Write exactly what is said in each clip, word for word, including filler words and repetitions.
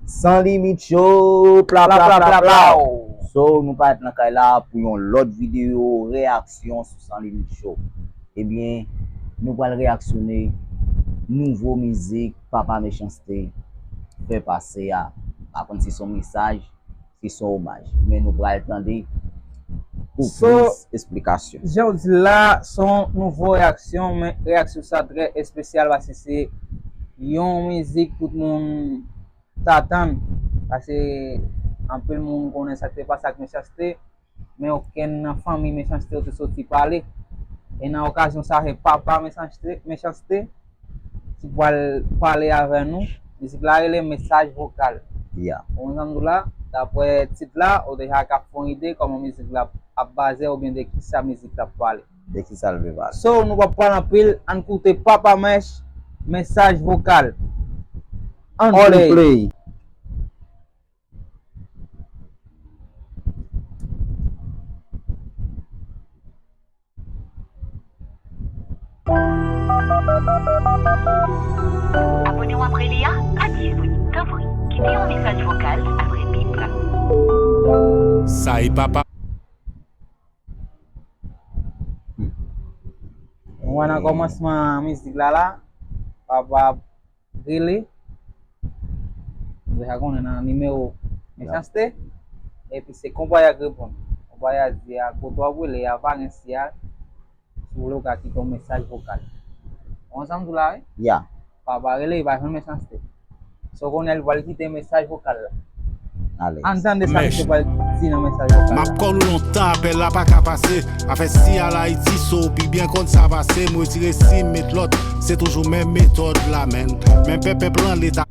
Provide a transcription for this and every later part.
San Limit Show, pla, pla, pla, pla, pla. So, nou parèt nan kay la pou yon lòt videyo reyaksyon sou San Limit Show. Ebyen, nou pral reyaksyone nouvo mizik Papa Mechanste fè pase a. Pa konn si se yon mesaj, si se yon omaj. Men nou pral tande pou So, plis esplikasyon. Jan w di la, se yon nouvo reyaksyon, men reyaksyon sa trè espesyal paske se yon mizik tout moun t atann. Paske anpil moun konnen sa k te pase ak Mechanste, men okenn nan fanmi Mechanste yo te soti pale. E nan okazyon sa, se papa Mechanste, Mechanste ki pral pale avè nou. Mizik la rele Mesaj Vokal. Yeah. Ou konprann sa m di w la? Daprè tit la, ou deja ka fè yon ide kòman mizik la ap baze oubyen de kisa mizik la ap pale. De kisa l vle pale? So, nou p ap pale anpil, ann koute Papa Mech, Mesaj Vokal. Ann play. Abòne w apre li a pa disponib. Tanpri, kite yon mesaj vokal apre bip la. Sa e papa. Mwen nan kòmansman mizik la la, papa ap rele. Ou deja konnen nan nimewo Mechanste. Epi se konpayi a k reponn. Konpayi a di a kote w ap rele a pa gen siyal. Si w vle w ka kite yon mesaj vokal. Ou konn sa m di w la wi? Ya. Papa rele, li pa jwenn Mechanste. So kounye a li pral kite mesaj vokal la. Ann tande sa misye pral di nan mesaj vokal la. M ap call ou lontan, apèl la pa ka pase. Afè siyal Ayiti, so w pi byen konn sa pase. M retire sim, met lòt, se toujou menm metòd la, menn. Men pèp, pèp lan, leta.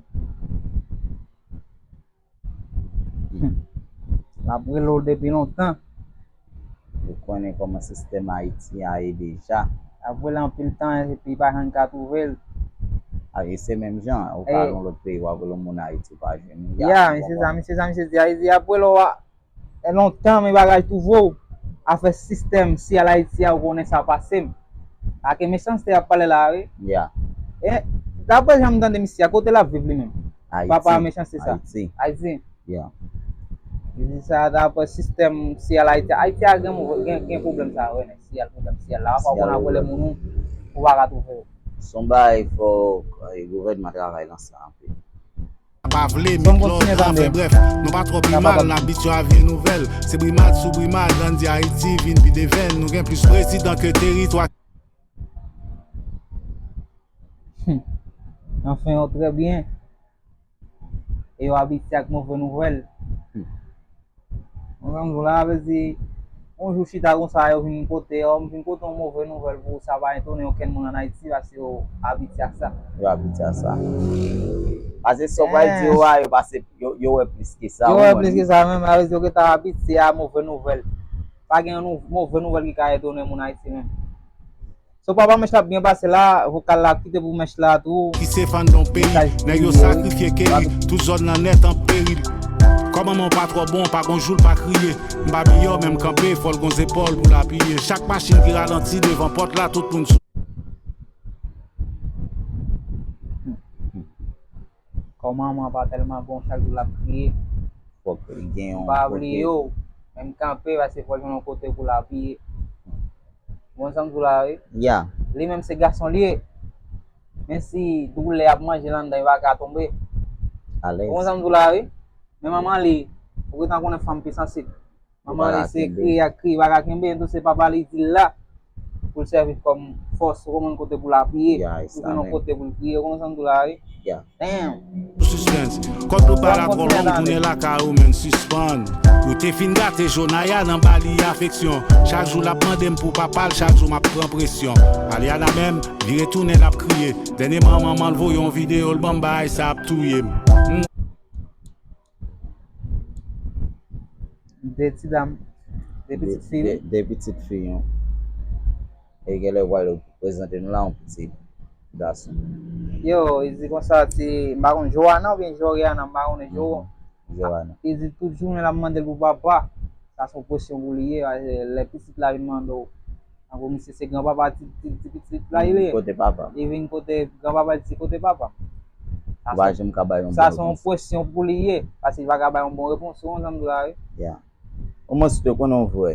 L ap rele w depi lontan. Ou konnen kòman sistèm Ayiti a ye deja. L ap rele anpil tan epi pa janm ka twouve l. A, e se menm jan, ou ka nan lòt peyi, w ap rele yon moun Ayiti, ou pa jwenn li. Ya, misye sa, misye sa, misye di, Ayiti ap rele w a, e lontan, men bagay twouve w. Afè sistèm siyal Ayiti a, ou konnen sa pase m. Ak Mechanste ap pale la, wi. Ya. E, daprè jan m tande misye a, kote l ap viv li menm? Papa Mechanste sa. Ayiti. Ayiti. Yeah. Li di sa daprè sistèm siyal Ayiti. Ayiti a gen, gen, gen pwoblèm sa yo, wi, siyal, pwoblèm siyal la. Pafwa ou konn ap rele moun ou, ou pa ka twouve yo. Se yon bagay fò, eh, gouvènman travay nan sa anpil. Pa vle, met lòd, anfen brèf, nou pa twò pi mal, n abitye a vye nouvèl. Se brimad sou brimad, Landy Ayiti vin pi devèn. Nou gen plis prezidan ke teritwa. Anfen, yo trè byen. E yo abitye ak move nouvèl. Hmm. Mwen menm jou la, vle di, yon jou chita konsa, yo vin pote, yo vin pote yon move nouvèl pou ou, sa pa etone okenn moun ann Ayiti, paske yo abitye ak sa. Yo abitye ak sa. Paske sa w pral di yo a, yo pase, yo, yo wè plis ke sa. Yo wè plis ke sa menm, sa vle di yo gentan abitye a move nouvèl. Pa gen nou, move nouvèl ki ka etone moun Ayiti menm. So papa Mech la ap byen pase la, vokal la kite pou Mech la tou. Ki se fan don peyi, nèg yo sakrifye keri, tout zòn nan nèt an peril. Kòman manman w pa twò bon, pa gon jou l pa kriye. M pa miyò, men m kanpe, fò l gon zepòl pou l apiye. Chak machin ki ralanti devan pòt la, tout moun sou. Kòman manman pa tèlman bon, chak jou l ap kriye. Fòk li gen yon kote. M pa bliye w, men m kanpe, paske fò l jwenn yon kote pou l apiye. Ou konn sa m di w la, wi. Ya. Li menm se gason li ye. Men si doulè ap manje l anndan, li pa ka tonbe. Alèz. Ou konn sa m di w la, wi. Men manman li, ou gentan konnen fanm pi sansib. Manman li se kriye ak kriye, pa ka kenbe, tou se papa li di l la. Pou l sèvi kòm fòs, ou konprann kote pou l apiye, pou jwenn yon kote pou l kriye, ou konprann sa m di w la, wi. Damn. Suspens. Kòd nou pa la twò long, tounen lakay ou, menn sispann. Ou te fin gate Jonaya nan ba li afeksyon. Chak jou l ap mande m pou papa l, chak jou m ap pran presyon. Aliana menm, vire tounen l ap kriye. Dènyèman manman l voye yon videyo, l ban m bagay sa ap touye m. Hmm. De ti dam, de pitit fi. De, de pitit fi, yon. E genlè w pral prezante nou la yon pitit gason. Yo, li di konsa, ti, m pa konn Joana oubyen Joriana, m pa konnen Jo. Mhm. Joana. Li di tout jounen l ap mande l pou papa. Sa se yon presyon pou li ye, paske lè pitit la vin mande w, tankou misye se granpapa ti, ti, ti pitit la, li ye. Li vin kote papa. Li vin kote granpapa, li di kote papa. Ou pa janm ka bay yon bon repons. Sa se yon presyon pou li ye, paske li pa ka bay yon bon repons, ou konprann sa m di w la, wi. Yeah. Omwen si w te konnen yon vrè,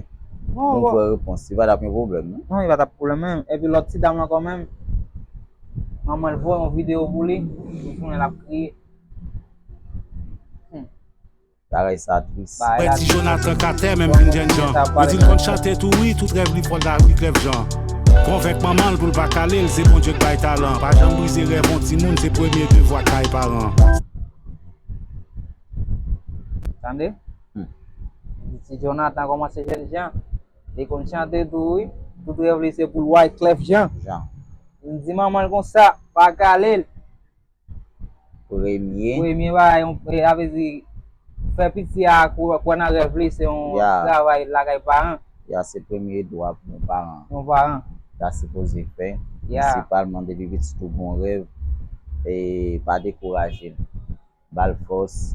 yon vrè repons, li pa t ap gen pwoblèm, non? Non, li pa t ap pwoblèm menm. Epi lòt ti dam lan kanmenm, manman l voye yon videyo pou li, li tounen l ap kriye. Hmm. Bagay sa tris. Bagay la tris. Wè ti Jonathan Carter menm vin jènjan. Yo di l konn chante tou wi, tout rèv li fò l ta wi Clef Jean. Konvenk manman l pou l pa kale l, se Bondye k bay talan. Pa janm brize rèv yon timoun, se premye devwa kay paran. Tande? Hmm. Ti Jonathan kòmanse jènjan. Li konn chante tou wi. Tout rèv li se pou l Wyclef Jean. Jean. Li di manman l konsa, pa kale l. Premye. Premye bagay, yon, e, sa vle di, fè piti a kwè, kwè nan rèv li, se yon travay lakay paran. Ya, se premye dwa pou yon paran. Yon paran. Ta sipoze fè. Ya. Prensipalman, depi pitit ou gon rèv, e pa dekouraje l. Ba l fòs,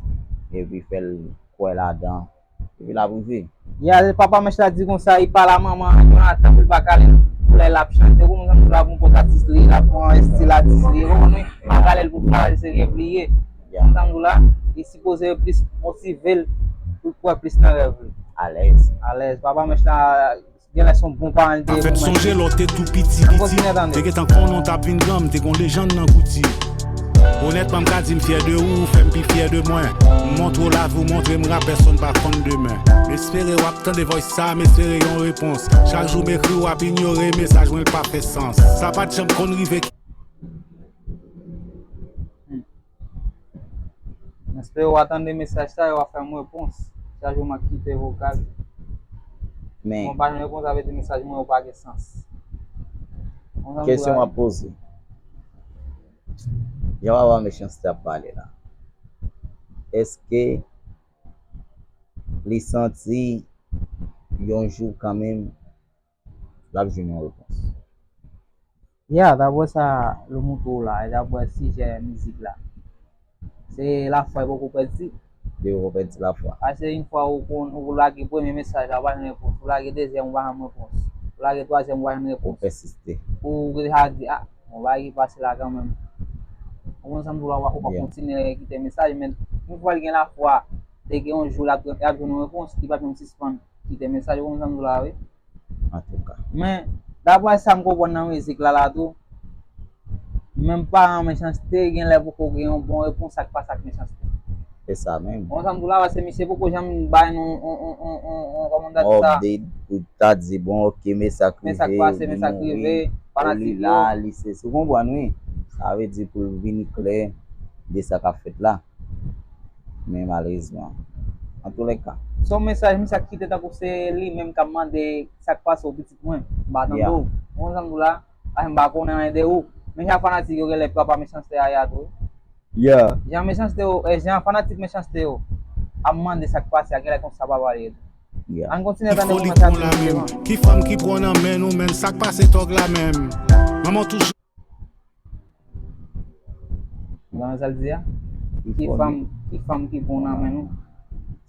epi fè l kwè ladan. Epi l ap rive. Ya, papa mèch la di konsa, li pale a manman Jonathan pou l pa kale l. Pou lè l ap chante, ou konprann sa m di w la, pou yon pòt atis li, l ap pran estil atis li, ou konprann wi? Pa kale l pou l pa kale l, se rèv li ye. Ya. Ou konprann sa m di w la, li sipoze plis motive l pou l kwè plis nan rèv li. Alèz. Alèz. Papa mèch la, genlè se yon bon paran li te ye pou mwen. Anfèt, sonje lè w te tou piti, piti, te gentan konnen w t ap vin gran, m te gon lejann nan kouti. Onètman, m ka di m fyè de ou, ou fè m pi fyè de mwen. M montre w lavi, ou montre m rap, pèsonn pa konn demen. M espere w ap tande voice sa, m espere yon repons. Chak jou m ekri, w ap inyore mesaj mwen, l pa fè sans. Sa pa t janm konn rive. Hmm. M espere w a tande mesaj sa, w a fè m repons. Chak jou m ap kite vokal. Men. Mwen pa jwenn repons, sa vle di mesaj mwen yo pa gen sans. Kesyon m ap poze. Jan papa Mechanste ap pale la, èske li santi yon jou kanmenm l ap jwenn yon repons? Ya, daprè sa yo montre w la, e daprè sijè mizik la, se lafwa li poko pèdi. Li poko pèdi lafwa. Paske yon fwa ou konn, ou lage premye mesaj la, ou pa jwenn repons. Ou lage dezyèm, ou pa jwenn repons. Ou lage twazyèm, ou pa jwenn repons. Ou pèsiste. Ou deja di, a, bon, bagay ki pase la kanmenm. Ou konn sa m di w la, ou pa, ou pa kontinye kite mesaj, men yon fwa l gen lafwa, te gen yon jou l ap, l ap jwenn yon repons, li p ap janm sispann kite mesaj, ou konn sa m di w la, wi. Antouka. Men, daprè sa m konprann nan mizik la, la tou, menm paran Mechanste genlè poko gen yon bon repons ak pa sa k Mechanste. Se sa menm. Ou konn sa m di w la, paske misye poko janm bay nou on, on, on, on, on, kòman m ta di sa? Update pou ta di, bon, oke, men sa k rive, men sa k pase, men sa k rive, fanatik yo. Li la, li se, ou konprann, wi. Sa vle di pou l vini klè de sa k ap fèt la. Men malerezman, antoulèka. Se yon mesaj misye ap kite tankou se li menm k ap mande sa k pase w pitit mwen, m pa tande w. Ou konn sa m di w la, paske m pa konnen anyen de ou. Men jan fanatik yo genlè papa Mechanste a ye a tou. Yeah. Jan Mechanste yo, e, jan fanatik Mechanste yo ap mande sa k pase a, genlè konn sa papa li ye tou. Yeah. Ann kontinye tande kòman sa ap vini devan. Ki fanm ki pran nan men nou menm, sa k pase tòg la menm? Manman w toujou. Ou konprann sa l di a? Ki fanm, ki fanm ki bon nan men nou?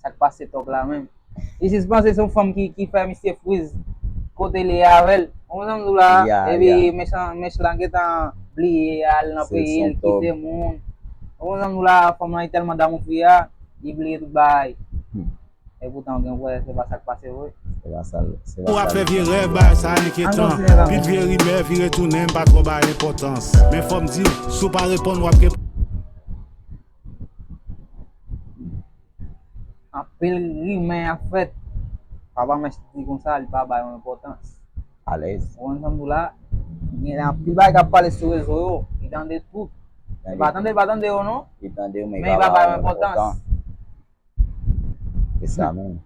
Sa k pase tòg la menm? Li jis panse se yon fanm ki, ki fè misye friz kote li ye avè l. Ou konprann sa m di w la? Epi mechan, mèch lan gentan bliye, al nan peyi l, kite moun. Ou konprann sa m di w la? Fanm lan li tèlman damou fi a, li bliye tout bagay. Epoutan, gen kwè se pa sa k pase vre. Se pa sa l, se pa sa l. Ou ap fè vye rèv, bagay sa enkyetan. Ann kontinye kanmenm. Pil vye rimè vire tounen, m pa twò bay enpòtans. Men fò m di w, si w pa reponn, w ap gen. Anpil rimè ap fèt. Papa Mèch di konsa, li pa bay yon enpòtans. Alèz. Ou konn sa m di w la? Gen anpil bagay k ap pale sou rezo yo. Li tande tout. Li pa tande, li pa tande yo non. Li tande yo, men li pa bay yon enpòtans. Se sa menm.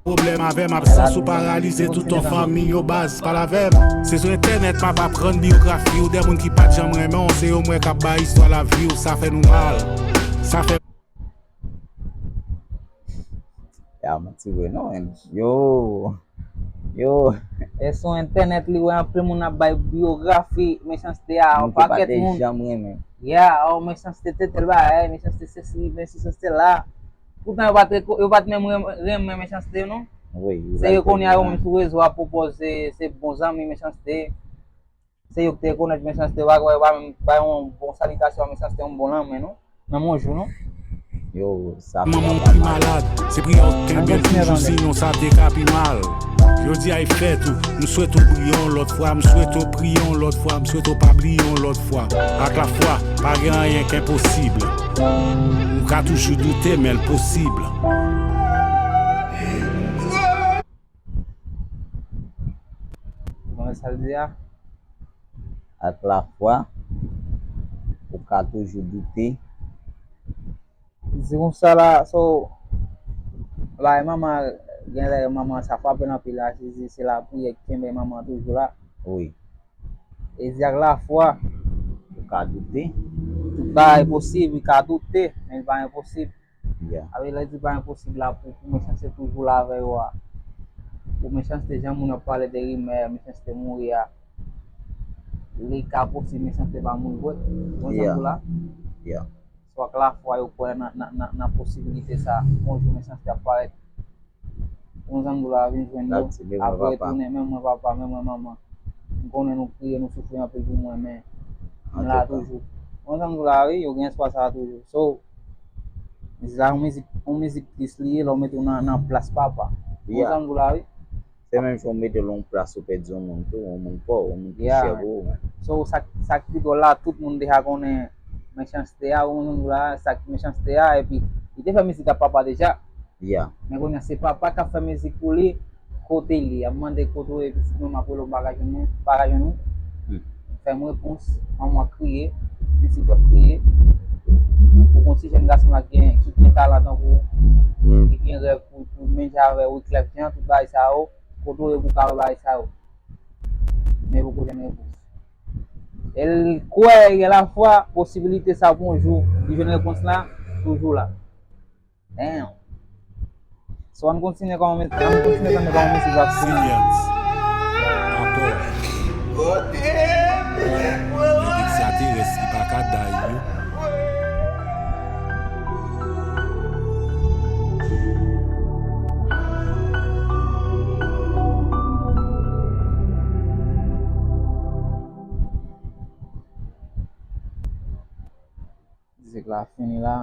Pwoblèm avè m, absans ou paralize tout yon fanmi yo baz, pale avè m. Se sou entènèt m ap aprann biyografi w, de moun ki pa t janm renmen w, se yo m wè k ap bay istwa lavi w, sa fè nou mal. Sa fè. Ya, manti vre non, menn. Yo. Yo. E sou entènèt li wè anpil moun ap bay biyografi Mechanste a, yon pakèt moun. Moun ki pa te janm renmen. Ya, o Mechanste te tèl bagay, Mechanste sesi, Mechanste la. Poutan yo pa t reko-, yo pa t menm renmen, renmen Mechanste non. Wi, se yo kounye a yo menm sou rezo ap pwopoze se bon zanmi Mechanste. Se yo ki te rekonèt Mechanste, pa, pa, pa, pa yon bon salitasyon a Mechanste, yon bon lanmen, non? Nan men yon jou, non? Yo, sa fè manman ki malad. Se priyè w kenbe l toujou, sinon sa te ka pi mal. Jodi a e fèt ou, m swete w priye yon lòt fwa, m swete w priye yon lòt fwa, m swete w pa bliye yon lòt fwa. Ak lafwa, pa gen anyen k enposib. Ou ka toujou doute, men l posib. Ou konnen sa l di a? Ak lafwa, ou ka toujou doute. Di konsa la, so, la, e manman, gen lè manman sa frape l anpil la, se, se, se lapriyè ki kenbe manman toujou la. Wi. E di ak lafwa, Ou ka doute. tout bagay posib, li ka doute, men li pa enposib. Yeah. Avè lè di pa enposib la pou, pou Mechanste toujou la avè yo a. Pou Mechanste, jan moun ap pale de rimè, Mechanste mouri a. Li ka posib Mechanste pa mouri vre. Ou konprann sa m di w la? Yeah. So ak lafwa yo kwè nan, nan, nan, nan posibilite sa. Yon jou Mechanste ap parèt. Yon zanmi la vin jwenn yo, apre retounen, men mwen papa, men mwen manman. M konnen nou kriye, nou soufri anpil pou mwen, men m la toujou. Yon zanmi la, wi, yo gen espwa sa toujou. So, se sa yon mizik, yon mizik tris li ye, lè w mete w nan, nan plas papa. Yon zanmi la, wi. Se menm jan w mete l yon plas ou pèdi yon moun tou, yon moun pa w, yon moun ki chè pou ou menm. So, sa, sa ki pi dwòl la, tout moun deja konnen Mechanste a, yon zanmi la, sa ki Mechanste a, epi li te fè mizik ak papa deja. Yeah. Men kounye a se papa k ap fè mizik pou li, kote li, ap mande kote w ye pitit mwen, m ap rele w m pa ka jwenn ou, m pa ka jwenn ou. Fè m repons, manman kriye, pitit yo ap kriye. Pou yon ti jèn gason la ki gen, ki gen talan tankou ou, ki gen rèv pou, pou menm jan avè Wyclef Jean, tout bagay sa yo, kote w ye pou w ka wè bagay sa yo. Men poko jwenn repons. E l kwè, gen lafwa, posibilite sa pou yon jou, li jwenn repons la, toujou la. Damn. So, ann kontinye kòman mizik, ann kontinye tande kòman mizik ap fini. Seyans. Rapò. Nèg ekstraterès ki pa ka day yo. Mizik la fini la.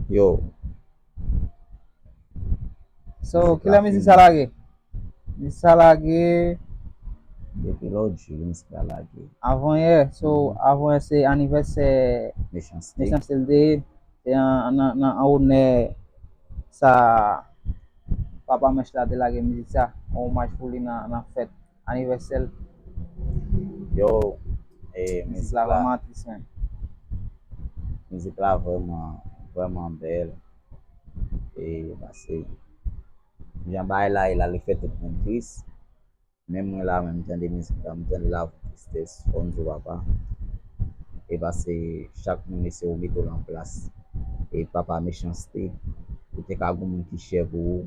Yo. So, kilè mizik sa lage? Mizik sa lage. Depi lòt jou, mizik la lage. Avan yè. So, avan yè se anivèsè Mechanste. Mechanste l te ye. Se an, an, an, an onè sa papa Mèch la te lage mizik sa. An omaj pou li nan, nan fèt anivèsè l. Yo, e, mizik la, vrèman tris, menm. Mizik la vrèman, vrèman bèl. E, pase, jan bagay la ye la, li fè tout moun tris. Menm mwen la, menm m tande mizik la, m tande l avèk tristès, fò m di w papa. E pase, chak moun eseye w mete w nan plas. E papa Mechanste, ou te ka gen moun ki chè pou ou.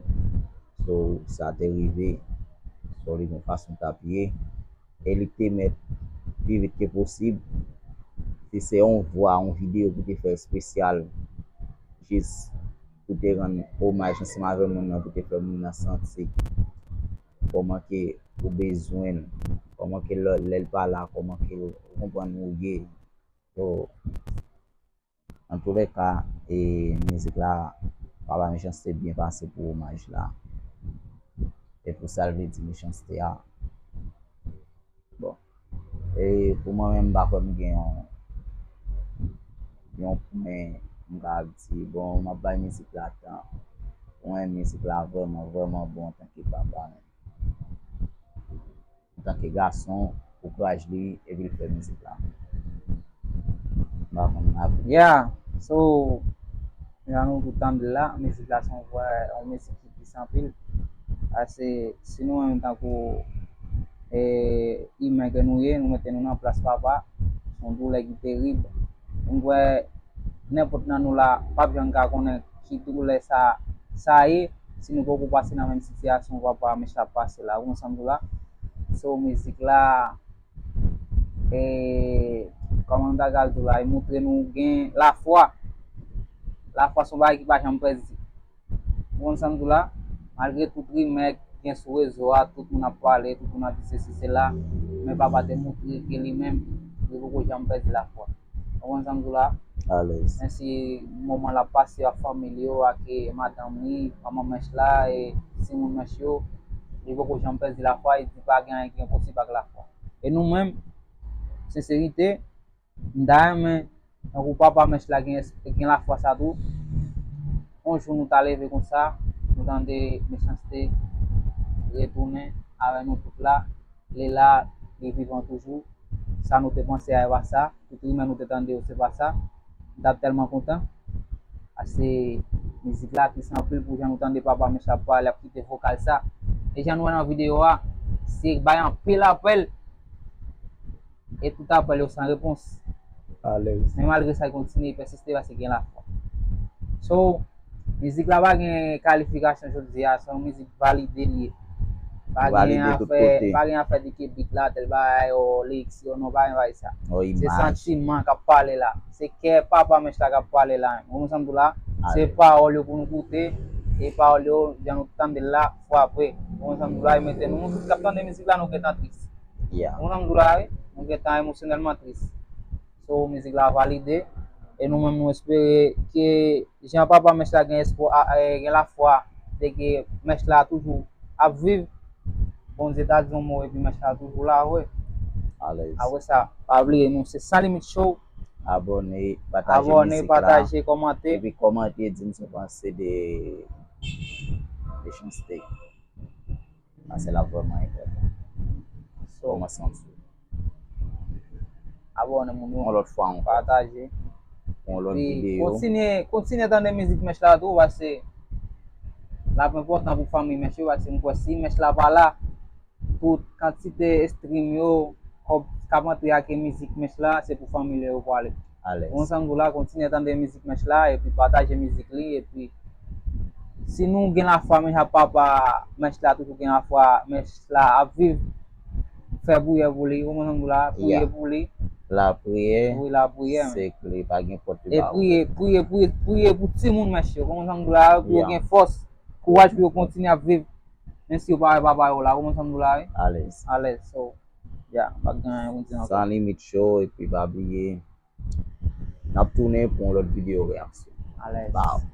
So, sa te rive. So, li gen fason t ap ye. E li te mèt pi vit ke posib. Si se yon vwa, yon videyo pou te fè espesyal, jis pou te rann omaj ansanm avè moun nan, pou te fè moun nan santi kòman ke ou bezwen l, kòman ke lè, lè l pa la, kòman ke ou konprann ou ye. So, antoulèka, e, mizik la, papa Mechanste byen pase pou omaj la. E pou sa l vle di Mechanste a. Bon. E pou mwen menm, m pa kwè m gen yon, yon pwen m ka di, bon, m ap bay mizik la tan. Mwen, mizik la vrèman, vrèman bon antanke papa menm. Antanke gason, kouraj li, epi l fè mizik la. M pa konn ap. Yeah, so, jan nou tout tande la, mizik la se yon vrè, yon mizik ki tris anpil. Pase, si nou menm tankou, e, imen ke nou ye, nou mete nou nan plas papa, se yon doulè ki terib. M kwè, nenpòt nan nou la, p ap janm ka konnen ki doulè sa, sa ye, si nou poko pase nan menm sitiyasyon papa Mèch la pase la, ou konprann sa m di w la? So, mizik la, e, kòman m ta ka di w la, e montre nou gen lafwa. Lafwa se yon bagay ki pa janm pèdi. Ou konprann sa m di w la? Malgre tout rimè, gen sou rezo a, tout moun ap pale, tout moun ap di sesi sela, men papa te montre ke li menm, li poko janm pèdi lafwa. Ou konprann sa m di w la? Alèz. Menm si moman l ap pase ak fanmi l yo, ak, e, madanm li, manman Mèch la, e timoun Mèch yo, li poko janm pèdi lafwa, li di pa gen anyen ki enposib ak lafwa. E nou menm, senserite, m ta renmen, tankou papa Mèch la gen, gen lafwa sa tou, yon jou nou ta leve konsa, nou tande Mechanste retounen avè nou tout la, li la, li vivan toujou. Sa nou te panse a, e pa sa. Tout rimè nou te tande yo, se pa sa. M t ap tèlman kontan. Paske mizik la tris anpil pou jan nou tande papa Mèch la ap pale, ap kite vokal sa. E jan nou wè nan videyo a, se bay anpil apèl. E tout apèl yo san repons. Alèz. Men malgre sa, li kontinye pèsiste paske gen lafwa. So, mizik la pa gen kalifikasyon jodi a, se yon mizik valide li ye. Pa gen Valide tout afè, kote. Pa gen afè di ke bit la, tèl bagay, o, lirik yo, non, pa gen bagay sa. O Se imaj. Santiman k ap pale la. Se kè papa Mèch la k ap pale la menm. Ou konprann sa m di w la? Se Alèz. Pawòl yo pou nou koute, e pawòl yo, jan nou tande l la, frape. Ou konprann sa m di w la? E mete nou, nou tout k ap tande mizik la, nou gentan tris. Yeah. Ou konprann sa m di w la, wi? Nou gentan emosyonèlman tris. So, mizik la valide. E nou menm, nou espere ke jan papa Mèch la gen espwa, a, e, gen lafwa de ke Mèch la toujou ap viv, Bondye ta di yon mo epi Mèch la toujou la vre. Alèz. Apre sa, pa bliye nou se San Limit Show. Abòne, pataje Abòne, mizik la. Pataje, kòmante. Epi kòmante, di m sa w panse de, de Mechanste. Paske l ap vrèman enpòtan. So, Kòman w santi w? Abòne moun yo, Yon lòt fwa ankò. Pataje. Yon lòt Epi videyo. kontinye, kontinye tande mizik Mèch la tou, paske l ap enpòtan pou fanmi Mèch yo, paske m kwè si Mèch la pa la, tout kantite stream yo, kòb k ap antre ak mizik Mèch la, se pou fanmi yo yo pwale. Alèz. Ou konprann sa m di w la, kontinye tande mizik Mèch la, epi pataje mizik li, epi si nou gen lafwa, menm jan papa Mèch la toujou gen lafwa, Mèch la ap viv, fè priyè pou li, ou konprann sa m di w la, priye Yeah. Pou li. Lapriyè, Wi, lapriyè, men. Se kle, pa gen pòt li E ba ou. Priye, priye, priye, priye pou timoun Mèch yo, ou konprann sa m di w la, pou yo Yeah. Gen fòs, kouraj pou yo kontinye ap viv, menm si yo pa wè papa yo la, ou konprann sa m di w la, wi? Alèz. Alèz, so, yeah, pa gen anyen pou m di ankò. San Limit Show, epi pa bliye, n ap tounen pou yon lòt videyo reyaksyon. Alèz. Bow.